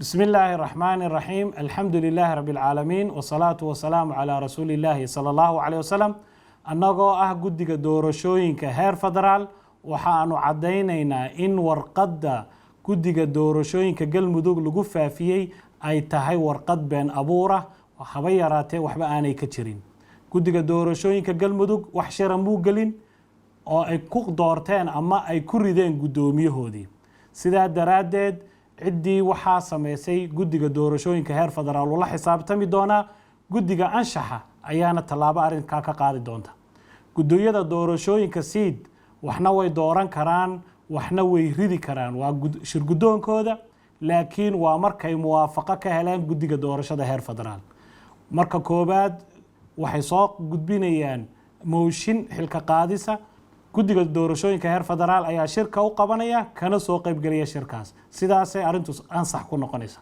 بسم الله الرحمن الرحيم، الحمد لله رب العالمين، والصلاة والسلام على رسول الله صلى الله عليه وسلم. Annagoo ah guddiga doorashooyinka heer federaal, waxaanu caddaynaynaa in warqadda guddiga doorashooyinka Galmudug lagu faafiyey ay tahay warqad been abuura, haba yaraatee waxba aanay ka jirin. Guddiga doorashooyinka Galmudug wax shira muu gelin oo ay ku doorteen ama ay ku rideen guddoomiyahoodii. Sidaa daraaddeed, ciddii waxaa sameysay guddiga doorashooyinka heer federaal ula xisaabtami doonaa, guddiga anshaxa ayaana tallaabo arrinkaa ka qaadi doonta. Guddooyada doorashooyinka SIID waxna way dooran karaan, waxna way ridi karaan, waa shirguddoonkooda, laakiin waa markay muwaafaqo ka helaan guddiga doorashada heer federaal. Marka koowaad waxay soo gudbinayaan mooshin xilka qaadisa. Guddiga doorashooyinka heer federaal ayaa shirka u qabanaya, kana soo qaybgelaya shirkaas. Sidaasay arrintu ansax ku noqonaysa.